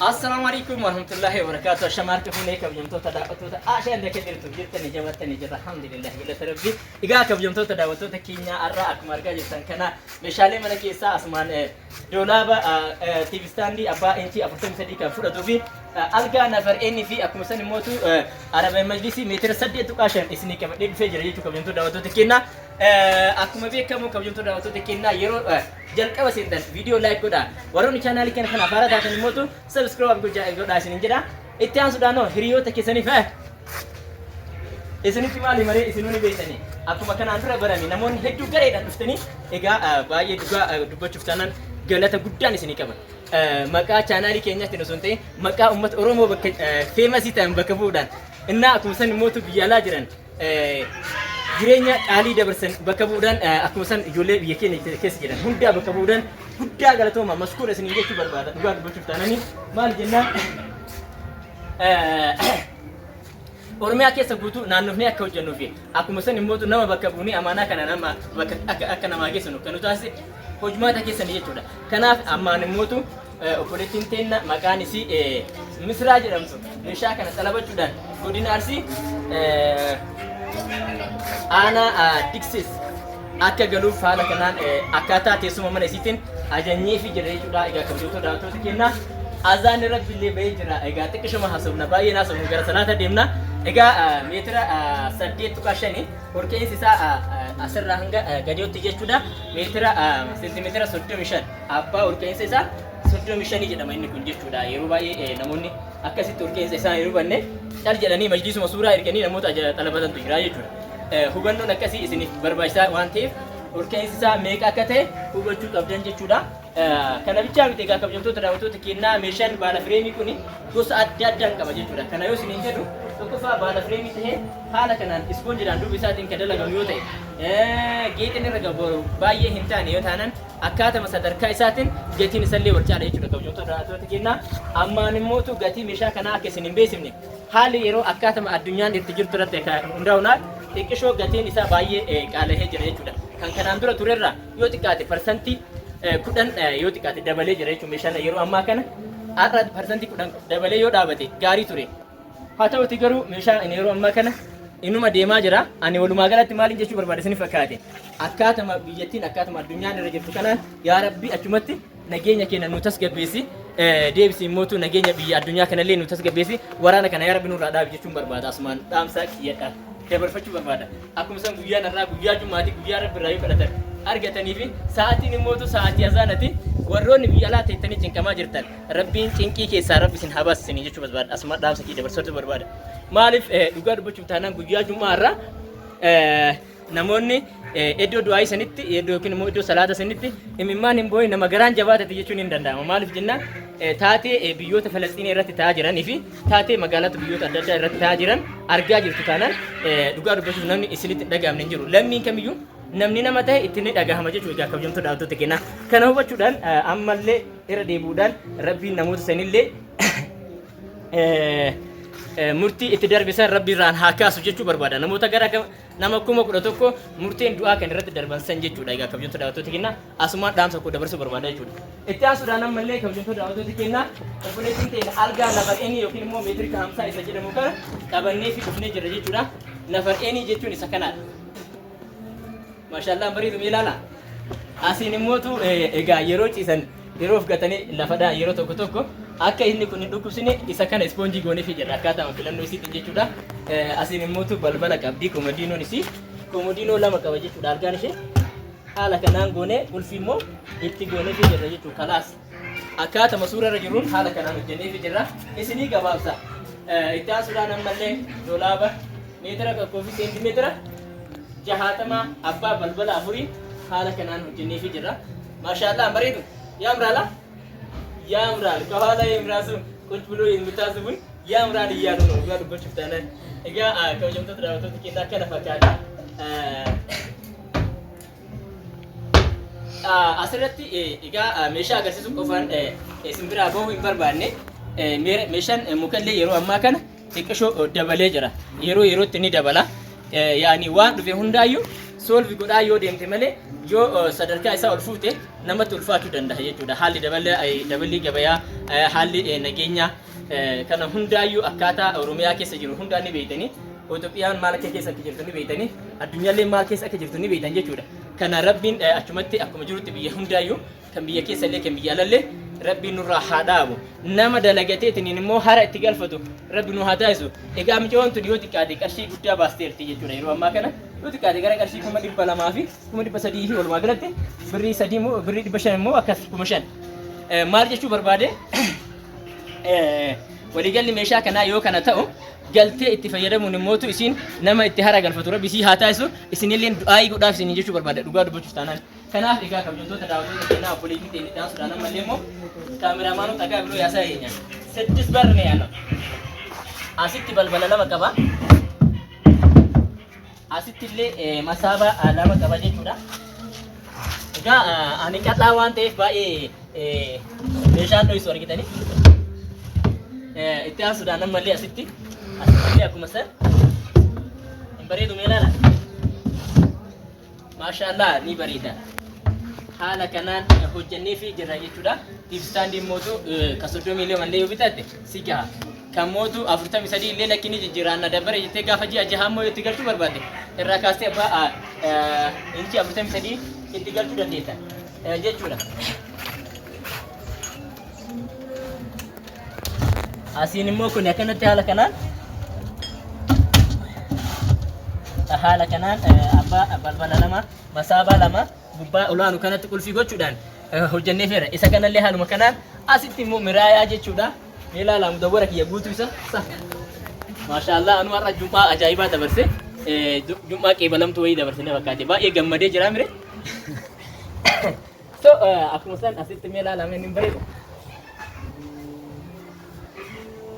Assalaamu alaikum warahmatullahi wabarakatuh. Ashamaa harka fuunee kabajamtoota daawwattoota Ashaa illee akka jirtu jirtanii jabattanii jirra. Alhamdulillah galata Rabbi. Egaa kabajamtoota daawwattoota keenyaa har'a akkuma argaa jirtan kana meeshaalee mana keessaa asumaan doolaaba TV istaandii abbaa inchii 43 kan fudhatuu fi algaa nafar inni fi akkuma san immootu arabee majlisii meetira 8.5 isinii qabadhee dhufee jira jechuudha kabajamtoota daawwattoota keenyaa. Akkuma beekamu kabajamtoota daawwattoota keenyaa yeroo jalqaba seentan viidiyoo like godhaa. Warroonni chaanaalii keenya kanaaf haaraa taatan immootu subscribe godhaa isiniin jedha. Itti aansuudhaan hoo hiriyoota keessaniif isinitti maali maree isinuu ni beektanii. Akkuma kanaan dura barame namoonni hedduu gareedhaan dhuftanii egaa baay'ee dhugaa dubbachuuf taanaan galata guddaan isinii qaba. Maqaa chaanaalii keenyaatiin osoo hin ta'in maqaa uummata Oromoo bakka feemasii ta'an bakka bu'uudhaan innaa akkuma san immootu biyya alaa jiran jireenya qaalii dabarsan bakka bu'uudhaan akkuma san ijoollee biyya keenya keessa jiran hundaa bakka bu'uudhaan guddaa galatooma maskuudha isiniin jechuu barbaada dhugaa dubbachuuf taananii maal jennaan Oromiyaa keessa guutuu naannofnee akka hojjennuu fi akkuma san immoo nama bakka buunee amaanaa kana nama bakka akka akka namaa geessinu kan nu taasise hojmaata keessanii jechuudha. Kanaaf ammaan immootu Obboleettiin teenna maqaan isii Misraa jedhamtu meeshaa kana xalabachuudhaan godina Arsii aanaa Diksis akka galuuf haala kanaan akkaataa teessuma mana isiitiin ajanyeefi jira jechuudha. Egaa kabajamtoota daawwattoota keenyaa azaanni rabbi illee bahee jira. Egaa xiqqishuma haasofna baay'een haasofnu gara salaata deemna. Egaa meetira 8.5 olka'iinsi isaa asirraa hanga gadiyootti jechuudha. Meetira seentimeetira 35 Abbaa olka'iinsa isaa 35 jedhama inni kun jechuudha. Yeroo baay'ee namoonni akkasitti olka'iinsa isaa hin hubanne cal jedhanii majliisuma suuraa erganii namoota xalabatantu jira jechuudha. Hubannoon akkasii isiniif barbaachisaa waan ta'eef olka'iinsi isaa meeqa akka ta'e hubachuu qabdan jechuudha. Kana bichaa miti egaa kabajamtoota daawwattoota keenyaa meeshaan baala fireemii kun gosa adda addaan qaba jechuudha. Kana yoo isiniin jedhu tokkoffaa baala fireemii ta'ee haala kanaan ispoonjiidhaan duuba isaatiin kan dalagamu yoo ta'e geexin irra gahu baay'ee hin taane yoo taanan Akkaatama sadarkaa isaatiin gatiin isallee wal caala jechuudha kabajamtoota daawwattoota keenyaa. Ammaan immootu gatii meeshaa kanaa akka isin hin beeksifne haalli yeroo akkaatama addunyaan itti jirtu irratti akka hundaa'uudhaan xiqqishoo gatiin isaa baay'ee qaala'ee jira jechuudha. Kan kanaan dura turerraa yoo xiqqaate parsantii 10 yoo xiqqaate dabalee jira jechuudha meeshaan yeroo ammaa kana har'a parsantii 10 dabalee yoo dhaabate gaarii ture. Haa ta'uti garuu meeshaan inni yeroo ammaa kana inuma deemaa jira. Ani walumaa galatti maaliin jechuu barbaade isin fakkaate. Akkaatama biyyattiin akkaatama addunyaan irra jirtu kanaan yaa Rabbi achumatti nageenya keenya nu tasgabbeessi. Deebisi immootu nageenya biyya addunyaa kanallee nu tasgabbeessi. Waraana kana yaa Rabbi nurraa dhaabi jechuun barbaada asumaan dhaamsa kiyyadha. Dabarfachuu barbaada. Akkuma san guyyaan har'aa guyyaa jummaati guyyaa Rabbi irraa yoo kadhatan argatanii fi sa'aatiin immootu sa'aatii azaanati warroonni biyya alaa teettanii cinqamaa jirtan. Rabbiin cinqii keessaa rabbi isin haa baasu isiniin jechuu barbaada. Asuma dhaamsa kiyya dabarsachuu barbaada. Maaliif dhugaa dubbachuuf taanaan guyyaa jum'aa irraa namoonni iddoo du'aayii sanitti iddoo yookiin immoo iddoo salaata sanitti imimmaan hin boo'in nama garaan jabaatati jechuun hin danda'ama. Maaliif jennaan taatee biyyoota Falasxiinii irratti ta'aa jiranii fi taatee magaalota biyyoota adda addaa irratti ta'aa jiran argaa jirtu taanaan dhugaa dubbachuuf namni isinitti hin dhaga'amne hin jiru. Lammiin kamiyyuu namni nama ta'e itti ni dhagahama jechuudha egaa kabajamtoota daawwattoota keenyaa. Kana hubachuudhaan ammallee irra deebi'uudhaan Rabbiin namoota sanillee murtii itti darbe san Rabbi irraan haa kaasu jechuu barbaada. Namoota gara nama 11,000 murteen du'aa kan irratti darban san jechuudha. Egaa kabajamtoota daawwattoota keenyaa asumaan dhaamsa koo dabarsuu barbaada jechuudha. Itti aansuudhaan ammallee kabajamtoota daawwattoota keenyaa obboleettiin teenya algaa nafar eenii yookiin immoo meetirika 50 isa jedhamu kana qabannee fi dhufnee jirra jechuudha. Nafar eenii jechuun isa kanaadha. Maashaallah bareedu mee ilaala. Asiin immootu egaa yeroo ciisan yeroo of gatanii lafadha yeroo tokko tokko akka inni kun hin dhukkubsine isa kana ispoonjii gooneefii jirra akkaataama filannoo isiitiin jechuudha. Asiin immootu balbala qabdi komodiinoon isii komodiinoo lama qaba jechuudha algaan ishee haala kanaan goonee qulfii immoo itti gooneefii jirra jechuudha kalaas. Akkaatama suura irra jiruun haala kanaan hojjenneefii jirra. Isinii gabaabsa. Itti aansuudhaan ammallee dolaaba meetira 1 fi seentimeetira 60 abbaa balbala afurii haala kanaan hojjenneefii jirra. Maashaallah bareedu. Yaamraala? Yaamraal ከኋላ ራሱ ቁጭ ብሎ የምታስቡን ያምራል እያሉ ነው። dhugaa dubbachuuf taanaan egaa kabajamtoota daawwattoota keenyaa kana fakkaata. Asirratti egaa meeshaa agarsiisuu qofaan isin biraa bahuu hin barbaanne meeshaan mukallee yeroo ammaa kana xiqqishoo dabalee jira. Yeroo yerootti ni dabala. Yaani waan dhufe hundaayyuu solve godhaa yoo deemte malee yoo sadarkaa isaa ol fuute namatti ulfaachuu danda'a jechuudha. Haalli daballii gabayaa, haalli nageenyaa kana hundaayyuu akkaataa Oromiyaa keessa jiru hundaa ni beektanii. Itoophiyaan maal akka keessa akka jirtu ni beektanii. Addunyaallee maal keessa akka jirtu ni beektan jechuudha. Kana Rabbiin achumatti akkuma jirutti biyya hundaayyuu kan biyya keessa illee kan biyya alallee Rabbiin nurraa haa dhaabu. Nama dalagateetiniin immoo hara itti galfatu Rabbi nu haa taasisu. Egaa mucayoon tun yoo xiqqaate qarshii guddaa baasteerti jechuudha yeroo ammaa kana. Yoo xiqqaate gara qarshii 200,000 fi 300,000 fi walumaa galatti birrii sadii immoo birrii 500 immoo akkas 5,000. Maal jechuu barbaade, waliigalli meeshaa kanaa yoo kana ta'u, galtee itti fayyadamuun immootu isiin nama itti hara galfatu Rabbi isii haa taasisu. Isinilleen du'aayii godhaaf isiniin jechuu barbaada dhugaa dubbachuuf taanaan. Kanaaf egaa kabajamtoota daawwattoota keenyaa, obboleettii teenya itti aansuudhaan ammallee immoo kaameraamaanota dhagaa biroo yaasaa keenya. Siddis barne yaala. Asitti balbala lama qaba. Asitti illee masaaba lama qaba jechuudha. Egaa ani qal'aa waan ta'eef baay'ee meeshaan dho'isu argitanii. Itti aansuudhaan ammallee asitti illee akkuma san hin bareedu, mee ilaala. Maashaallah, ni bareeda. Haala kanaan hojjennee fi jirra jechuudha. TV standii mootu ka 32 illee yoo bitatte si gaha. Kan mootu 43 illee lakki ni jijjiiraan na dabbare jettee gaafa ji'a jaha immoo itti galchuu barbaadde irraa kaastee abbaa inchii 43 itti galchuu dandeetta jechuudha. Asiin immoo kun akkanatti haala kanaan abbaa balbala lama, masaabaa lama, gubbaa olaanu kanatti qulfii gochuudhaan hojjennee feera. Isa kanallee haaluma kanaan asitti immoo miraayaa jechuudha. Mee ilaalaa mudawwara kiyya guutuu isa. Maashaallah, anu har'a jum'aa ajaa'ibaa dabarse. Jum'aa qeebalamtuu wayii dabarse na fakkaate. Baay'ee gammadee jira mire. So akkuma san asitti mee ilaalaa, mee ni bareeda.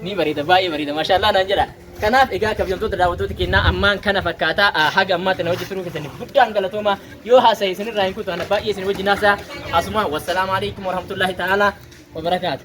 Ni bareeda, baay'ee bareeda, maashaallah naan jedha. Kanaaf egaa kabajamtoota daawwattoota keenyaa, ammaan kana fakkaataa. Haga ammaatti na wajji turuu keessaniif guddaan galatooma. Yoo haasa'e isinirraa hin kutu, ana baay'ee isin wajjin haasa'a. Asuma wassalaamu alaikum warahmatullahi ta'ala wabarakaatu.